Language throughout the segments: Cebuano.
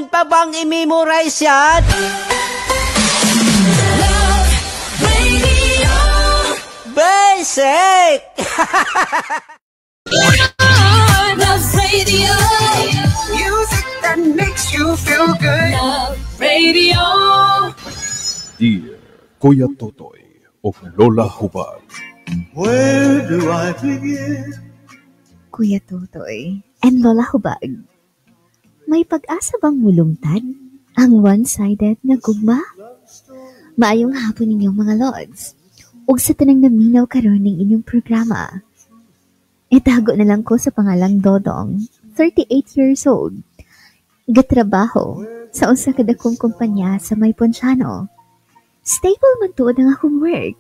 Kinahanglan pa bang i-memorize yan? Love Radio. Basic! Love Radio. Music that makes you feel good. Love Radio. Dear Kuya Totoy of Lola Hubag. Where do I begin? Kuya Totoy and Lola Hubag. May pag-asa bang mulungtad ang one-sided nga gugma? Maayong hapon ninyong mga lods. Ug sa tanang naminaw karon ning inyong programa. Itago na lang ko sa pangalang Dodong, 38 years old. Gatrabaho sa usa ka dakong kumpanya sa May Ponciano. Stable man tuod ang akong work.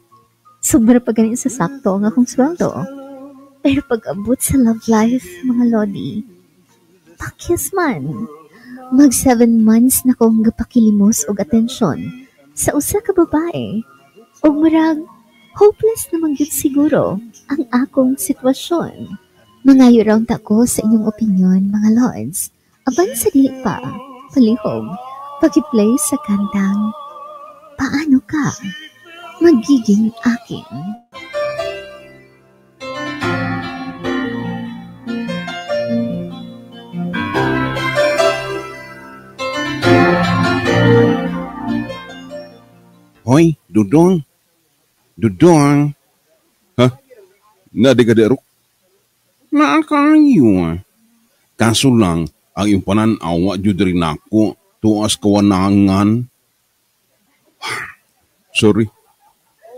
Sobra pa ganin sa sakto ang akong sweldo. Pero pag abot sa love life, mga lodi, pakyas man. Mag 7 months na kong gapakilimos og atensyon sa usa ka babae. Og murag, hopeless naman gyud siguro ang akong sitwasyon. Mangayo raw ta ko sa inyong opinion, mga lods. Apan sa dili pa, palihog, paki-play sa kantang Paano Ka Magiging Akin. Hoy, Dudong. Dudong. Ha? Nadi ka di, Rok? Naa kayo. Kaso lang, ang iyong pananawa jud rin nako, tuas kawanangan. Sorry.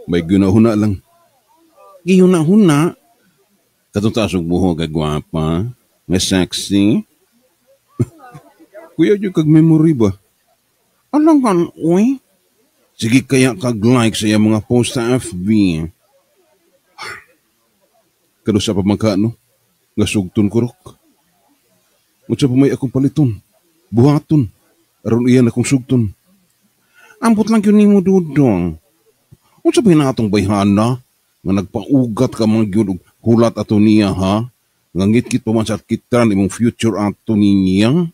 May ginahuna lang. Gihuna-huna? Katong taas og buhok kay gwapa, nga sexy. Kuya, jud kag memory ba? Alangan, oy. Sige kaya kag-like sa iyang mga post sa FB. Kano sa pamangka, no? Nga sugton ko, Rok. Unsa pa may akong paliton, buhaton, aron iyan akong sugton. Ambot lang yun nimo, Dudong. Unsa ba hinatong bayhana? Nga nagpaugat ka man gyud og hulat ato niya, ha? Nga ngit-ngit pa man sa kitran imong future ato niya?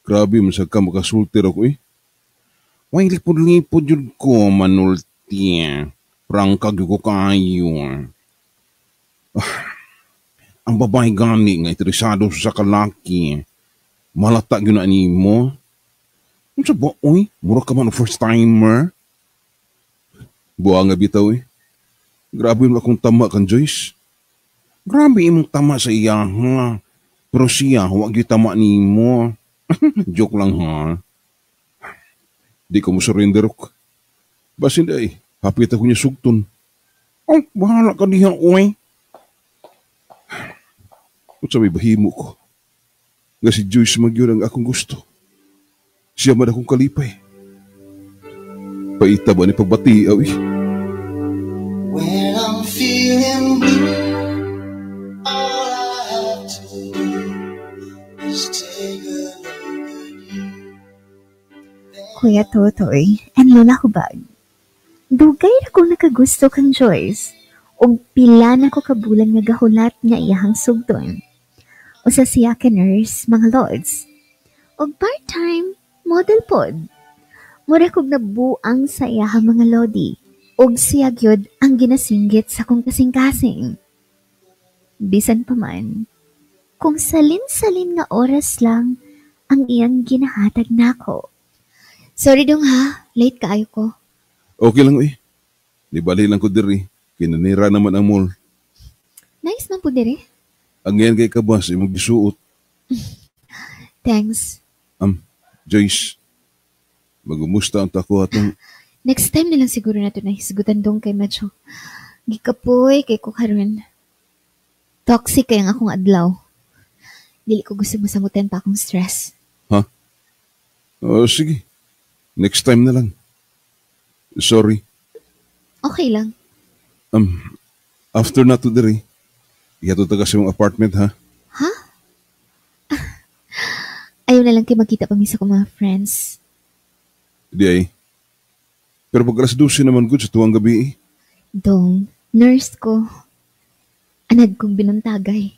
Grabe man sa ka makasulti ra ko. Way lipod-lipod yun ko, manulti. Prangkag yun ko kaayo. Ang babae gani nga interesado sa kalaki. Malata yun na nimo. Unsa ba, oy? Mura ka man first timer. Buha nga bitaw. Grabe mo akong tama kan Joyce. Grabe imong tama sa iya, ha? Pero siya, huwag yung tama nimo. Joke lang, ha? Di ko mo surrender, ok. Basin ay, hapit ako niya sugton. Oh, bahala ka diha, oy. Unsa may bahimo ko? Nga si Joyce magyud ang akong gusto. Siya man akong kalipay. Paita ba ni pagbati, awi? When I'm feeling blue, all I have to do is take a look at you. Kuya Totoy and Lola Hubag. Dugay ra kong nakagusto kang Joyce. Og pila na ko kabulan nga gahulat nga iyahang sugton. Usa siya ka nurse, mga lords. Og part-time model pod. Mura kog nabuang sa iyahang mga lodi. Og siya gyud ang ginasinggit sa kong kasing-kasing. Bisan pa man, kung salin-salin nga oras lang ang iyang ginahatag nako. Sorry dong ha, late kaayo ko. Okay lang. Di bali lang ko diri. Kinanira naman ang mall. Nice man po diri. Ang ngayon kay kabas, imong gisuot. Thanks. Joyce, magumusta ang tako atong... Next time na lang siguro nato na hisgutan dong kay medyo gikapoy kay ko karon. Toxic kay ang akong adlaw. Dili ko gusto masamutan pa akong stress. Ha? Oh, sige. Next time na lang. Sorry. Okay lang. After na to diri, ihatod ta kasi mong apartment, ha? Ha? Ayaw na lang kay magkita pa mi sa akong mga friends. Di ay. Pero pag 12:00 naman good sa tuwang gabi. Dong, nurse ko. Anad kong binuntagay.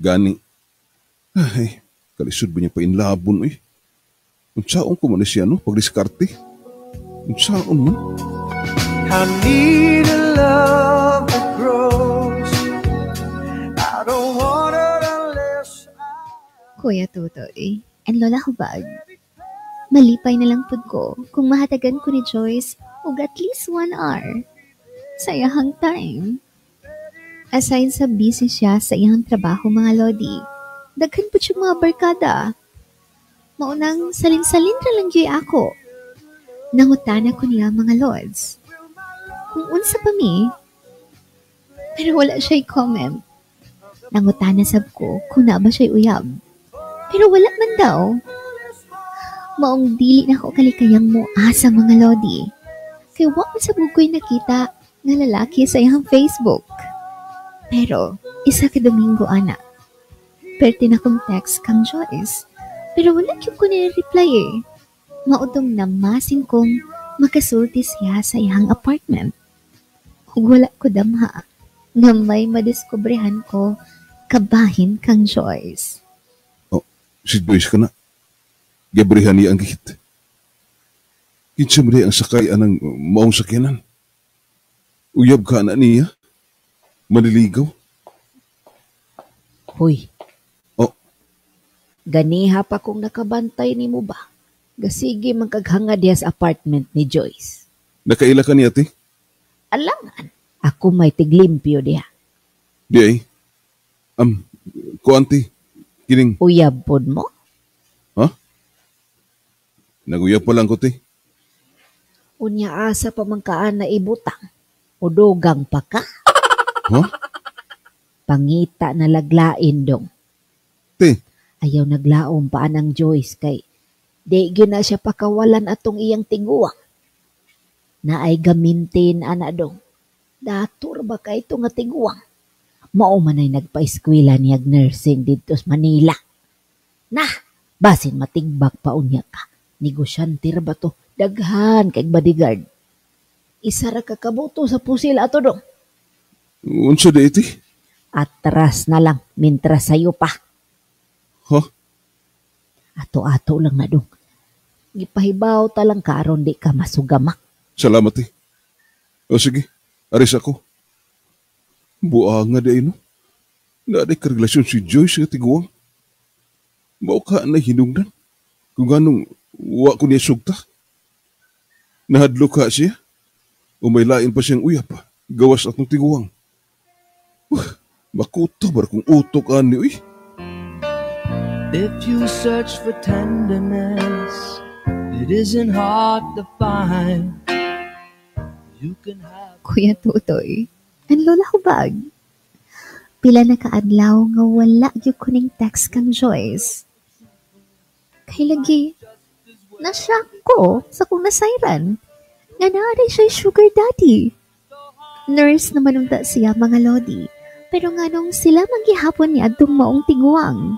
Gani. Ay, kalisod ba niya pa inlabon. Unsaon ko man siya, no? Pagdiskarte. Unsaon man? I need a love that grows. I don't want it unless Kuya Totoy and Lola Hubag, malipay na lang pud ko kung mahatagan ko ni Joyce og at least 1 hour sa iyahang time. Aside sa busy siya sa iyang trabaho, mga lodi, daghan pud siya mga barkada. Maunang salin-salin ra lang gyud ako. Nangutana ko niya, mga lods, kung unsa pa mi, pero wala siya'y comment. Nangutana sab ko kung naa ba siya'y uyab. Pero wala man daw. Maong dili na ako kalikayang moasa, mga lodi. Kay wa man sa ko'y nakita nga lalaki sa iyang Facebook. Pero isa ka Domingo ana, perti na kong text kang Joyce. Pero wala gyud ko ni-reply eh. Mautong namasin kong makasulti siya sa iyang apartment. Ug wala ko damha nga may madiskobrehan ko kabahin kang Joyce. Oh, si Joyce ka na. Gabrihan niya ang gihit. Kinsa man ang sakay anang maong sakyanan? Uyab ka na niya? Maniligaw? Hoy. Oh. Ganiha pa kong nakabantay nimo ba? Gasige man kaghanga diya sa apartment ni Joyce. Nakaila ka niya, ate? Alangan. Ako may tiglimpyo diha. Di ay. Ko ante, kining... Uyab pod mo? Ha? Naguyab pa lang ko, te. Unya asa pa man kaan na ibutang. O dugang pa ka? Ha? Pangita na laglain dong. Te. Ayaw naglaom pa anang Joyce kay di gyud na siya pakawalan atong iyang tiguang. Naay gamintin ana dong. Dator ba kay ito nga tiguang? Mao man ay nagpa-eskwela niyag nursing didto sa Manila. Nah, basin matigbak pa unya ka. Negosyante ra ba to? Daghan kay bodyguard. Isa ra ka kabuto sa pusil ato dong. Unsa di iti? Atras na lang, mintras sayo pa. Ha? Ato-ato lang na dong. Gipahibaw ta lang ka aron di ka masugamak. Salamat eh. O sige, aris ako. Buanga di ay no. Naaday karelasyon si Joyce nga tiguang. Mao ka na hinungdan. Kung ganong wa ko niya sugta. Nahadlo ka siya. O may lain pa siyang uyap. Gawas atong tiguang. Makuto bar kung utok ani uy. If you search for tenderness, it isn't hard to find. You can have Kuya Totoy and Lola Hubag. Pila na kaadlaw nga wala gyud ko ning text kang Joyce. Kay lagi, na-shock ko sa kong nasayran nga naa siya sugar daddy. Nurse naman unta siya, mga lodi. Pero nganong sila manggihapon ni adtong maong tiguang.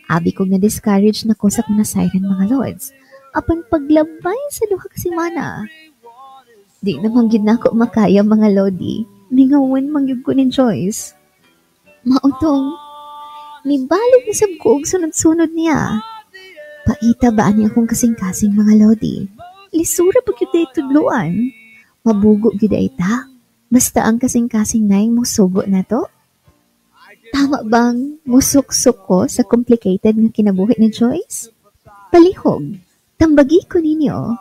Abi kong na-discourage na ko sa kong nasayran, mga lods. Apan paglabay sa duha ka semana, di naman gyud nako makaya, mga lodi. Mingawan man gyud ko ni Joyce. Mautong, nibalik na sab ko og sunod-sunod niya. Paita ba ani akong kasing-kasing, mga lodi? Lisura pa gyud day tudluan. Mabugo gyud ay ta. Basta ang kasing-kasing nay musugo na to. Tama bang musuksok ko sa complicated nga kinabuhi ni Joyce? Palihog, tambagi ko ninyo.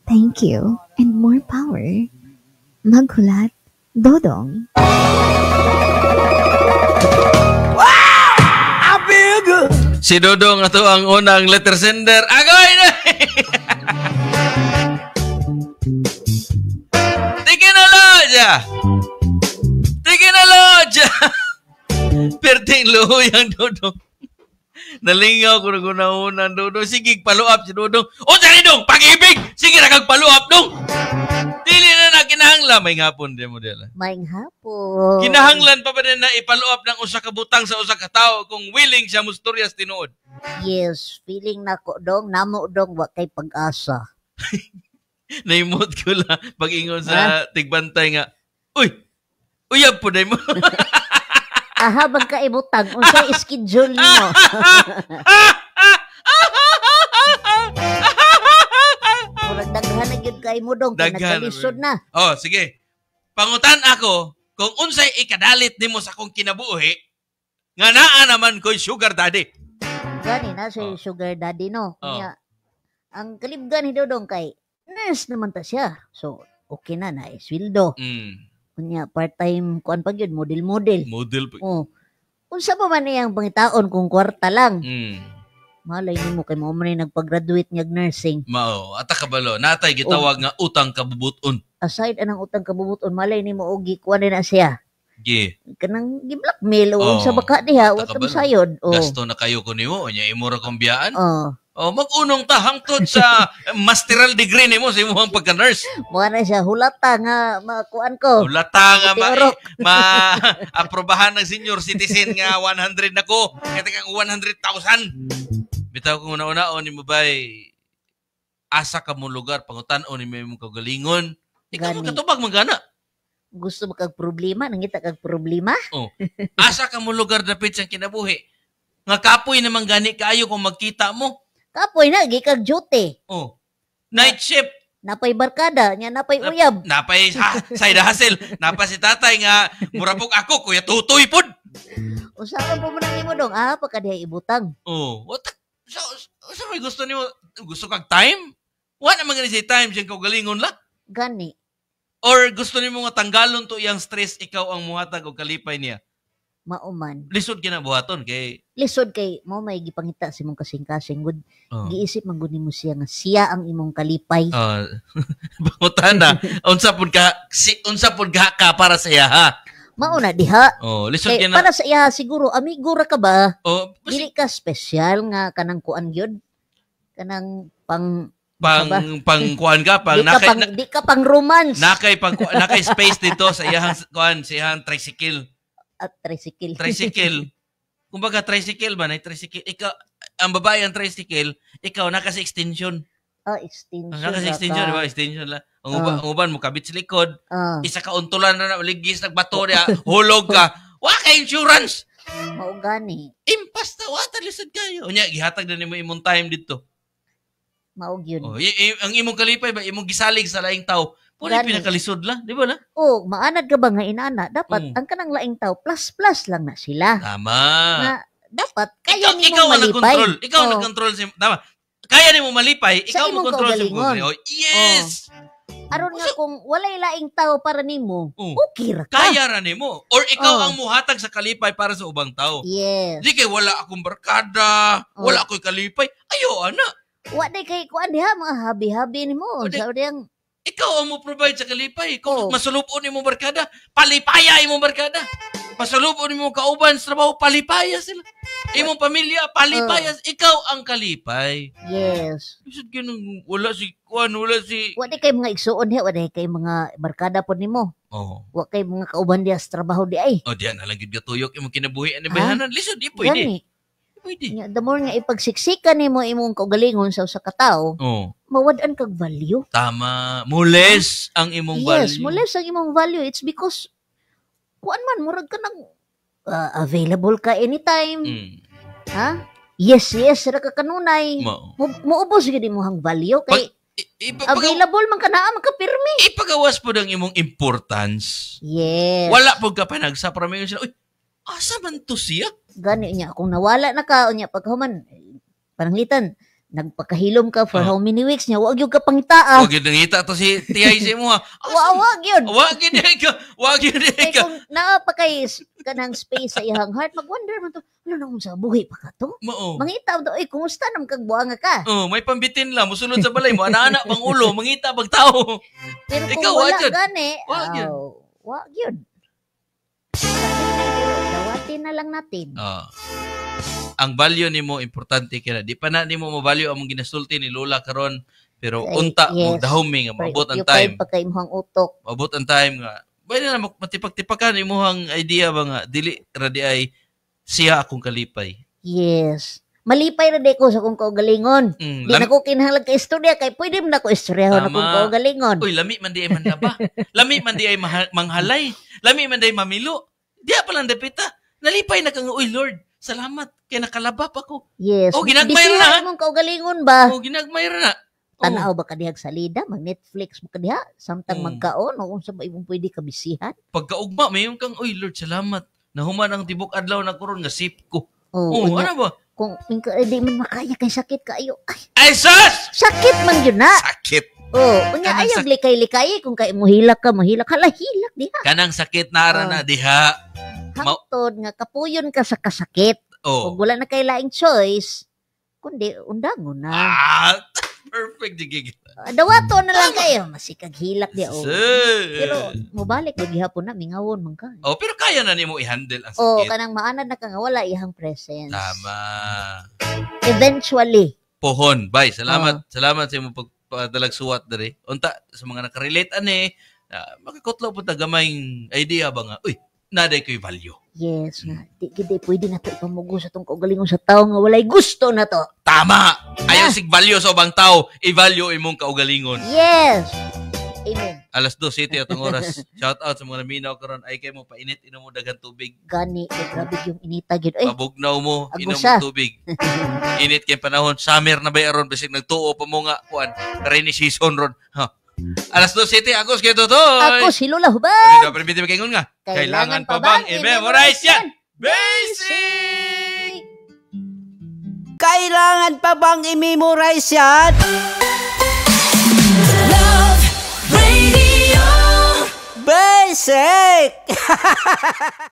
Thank you and more power. Maghulat, Dodong. Wow! I feel good. Si Dodong ato ang unang letter sender. Agoy na! Tikinologya! Tikinologya! Perting luhoy ang Dodong. Nalingaw ko na unang Dodong. Sige, follow up si Dodong. O, sari dong! Pag-ibig! Sige, nakag-follow up dong! Dili na na kinahanglan. May hapon din mo dila. May hapon. Kinahanglan pa ba din na i-follow up ng usa ka butang sa usa ka tawo kung willing siya mustoryas tinuod? Yes, feeling nako dong, namo dong wa kay pag-asa. Naimot ko lang pag-ingon sa tigbantay nga, uy, uyab po day mo. Aha, bang kaibutang, unsay schedule nimo? kay mo dong kay Daghan, nagkalisod na. Oh, sige. Pangutan ako kung unsay ikadalit nimo sa akong kinabuhi nga naa naman ko'y sugar daddy. Gani na si Oh. sugar daddy no. Oh. Nya, ang kalibgan ni Dodong kay nurse naman ta siya. So okay na na eh, sweldo. Unya part-time kuan pa gyud model-model. Model pa. Oh. Unsa pa man iyang pangitaon kung kwarta lang? Malay nimo kay mao man ni nagpa-graduate niyag nursing. Mao, ata kabalo, natay gitawag nga utang kabubuton. Aside anang utang kabubuton, malay nimo og gikuan na siya. Gi. Kanang gi-blackmail o Oh, unsa ba ka diha, wa ata ta kabalo. masayod. Oh. Gasto na kayo ko nimo, unya imo ra kong biyaan. Oh. Oh, mag-unong ta hangtod sa masteral degree nimo sa imong pagka-nurse. Mao na siya hulata nga makuan ko. Hulata nga ma, Tiurok. ma aprobahan ng senior citizen nga 100 na ko. Kaya kang 100,000. Bitaw kung una-una ni mo bay asa ka mo lugar pangutan-on ni mo imong kaugalingon. Ikaw mo Gani. katubag magana. Gusto mo kag problema, nangita kag problema? Oh. Asa ka mo lugar dapit sa kinabuhi. Nga kapoy naman gani kaayo kung magkita mo. Kapoy na gi kag duty. Oh. Night shift. Napay barkada, nya napay uyab. Napay ha, side hustle. Napa si tatay nga murabog ako kuya tutoy pod. Usaon pa mo nang imo dong, ah pa ka diha ibutang. Oh, what the, so, so may gusto nimo gusto kag time? Wa naman gani si time siyang kaugalingon la. Gani. Or gusto nimo nga tanggalon to iyang stress ikaw ang muhatag og kalipay niya. Mauman. Lisod kinabuhaton kay Lisod kay mo may gipangita sa imong kasing-kasing gud. Oh. Giisip man gud nimo siya nga siya ang imong kalipay. Pangutan na unsa pud ka si unsa pud ka para sa iya ha. Mao na diha. Oh, lisod Kay, kina para sa iya siguro amigo ra ka ba? Oh, dili ka special nga kanang kuan gyud. Kanang pang pang ba? pang kuan ka pang di ka nakay pang, di ka pang romance nakay pang nakay space dito sa iyang kuan sa iyang tricycle. at tricycle. Tricycle. Kumbaga tricycle ba na tricycle ikaw ang babae ang tricycle, ikaw naka sa extension. Ah, extension. Naka sa ra extension, ka. di ba? Extension la. Ang uban, ang uban mo kabit sa likod. Isa ka untulan na na ligis nagbato niya, hulog ka. Wa ka insurance. Mao gani. Impas na wa ta lisod kayo. Unya gihatag na nimo imong time dito. Mao gyud. Oh, ang imong kalipay ba imong gisalig sa laing tao. Puna Gani. pinakalisod la, di ba la? Oh, maanad ka ba nga inana? Dapat ang kanang laing tao plus plus lang na sila. Tama. Na dapat kaya nimo Ikaw ang malipay. nagkontrol. Ikaw ang Oh. nagkontrol si tama. Kaya nimo malipay, Sa ikaw mo imong control sa kaugalingon. imong. Oh, yes. Oh. Aron nga kung walay laing tao para nimo, okay ra ka. Kaya ra nimo or ikaw Oh. ang muhatag sa kalipay para sa ubang tao. Yes. Di kay wala akong barkada, Oh. wala ako'y kalipay. Ayo ana. Wa day kay kuan diha mga habi-habi nimo. Sa diyang Ikaw ang mo provide sa kalipay. Oh. Kung masulubon nimo barkada, palipaya imong barkada. Masulubon nimo kauban sa trabaho, palipaya sila. Imong pamilya, palipaya. Oh. Ikaw ang kalipay. Yes. Lisod gyud wala si kuan, wala si Wa day kay mga igsuon diha, wa day kay mga barkada pod nimo. Oh. Wa kay mga kauban diha sa trabaho di ay. Oh, diyan na lang gyud gatuyok imong kinabuhi ani bayhanan. Lisod di pwede. Gani. Pwede. Nya, the more nga ipagsiksikan nimo imong kaugalingon sa usa ka tawo, Oh, mawad-an kag value. tama. Mules ang imong Yes, value. mules ang imong value. It's because kuan man murag ka nang available ka anytime. Ha? Yes, yes ra ka kanunay. Mao. Muubos gyud imong value kay available man ka naa makapirmi. Ipagawas po ang imong importance. Yes. Wala po ka panagsa para may sila, uy, asa man to siya? Gani niya kung nawala na ka unya paghuman pananglitan nagpakahilom ka for how many weeks niya wa gyud ka pangitaa. Wag yun nangita to si Tiyay sa imo ha. Wa wa gyud. Wa gyud ka. Wa gyud Kay ka. kung naa pa kay kanang space sa iyang heart magwonder man to, ano nang sa buhi pa ka to? Mao. Mangita to, oy kumusta nam kag buanga ka? Oh, may pambitin lang, musulod sa balay mo, ana-ana pang ulo, mangita pag tao. Pero kung Ikaw, wala wa gyud. gani, Wa gyud. aw, wa gyud. Dawatin na lang natin. Ah. Ang value nimo importante kay na. Di pa na nimo mavalue among ginasulti ni Lola karon, pero Kay- unta mo yes. dahom nga maabot ang Preoccupied time. pa kay imong utok. Maabot ang time nga. Pwede na matipag-tipakan imuhang idea ba nga dili ra di ay siya akong kalipay. Yes. Malipay ra di ko sa akong kaugalingon. Di na ko kinahanglan ka istorya kay pwede man na ko istoryahon Tama. akong kaugalingon. Uy, lami man di ay manlaba. Lami man di ay manghalay. Lami man di ay mamilo. Diya pa lang dapita. Nalipay na kang, uy Lord, salamat. Kay nakalaba pa ko. Yes. Oh, ginagmay Bisiha ra na. imong kaugalingon ba? Oh, ginagmay ra na. Tanaw ba ka dihag salida, mag Netflix mo ka diha, samtang magkaon o unsa ba imong pwede ka bisihan. Pagkaugma, mayon kang, uy Lord, salamat. Nahuman ang tibok adlaw na karon nga sip ko. Oh, Oh, unya, ano ba? Kung di man makaya kay sakit kaayo. Ay, Ay, sus! sakit man yun na. Sakit. Oh, unya Kanang ayaw likay-likay kung kay mohilak ka, mohilak hala hilak diha. Kanang sakit nara na diha. Hangtod nga kapuyon ka sa kasakit. Oh. Kung wala na kay laing choice, kundi undangon na. Ah, perfect gig. Dawato na lang kayo, masikag hilak diha. Oh. Sus. Pero mobalik gyud gihapon na mingawon man ka. Oh, pero kaya na nimo i-handle ang Oh, sakit. kanang maanad na ka nga wala iyang presence. Tama. Eventually. Pohon, bye. Salamat. Salamat sa imong pagpadalag suwat diri. Unta sa mga nakarelate ani, makakutlo po ta gamayng idea ba nga, uy, naday ko'y value. Yes, nga. Di gid pwede na to ipamugos sa tong kaugalingon sa tao nga walay gusto na to. Tama! Ayaw sig value sa ubang tao, i-value imong kaugalingon. Yes. Amen. 2:07 atong oras. Shout out sa mga naminaw karon ay kay mo painit inom mo daghan tubig. Gani, kay grabe yung inita gid. Ay, Pabugnaw mo, inom mo Agusa. tubig. Init kay panahon, summer na ba aron bisig nagtuo pa mo nga kuan, rainy season ron. Ha. 2:07 Agos kay Totoy. Ako si Lola Hubad. Kami daw permiti makaingon nga. Kailangan pa bang i-memorize yan? Basic! Kailangan pa bang i-memorize yan? Love Radio. Basic!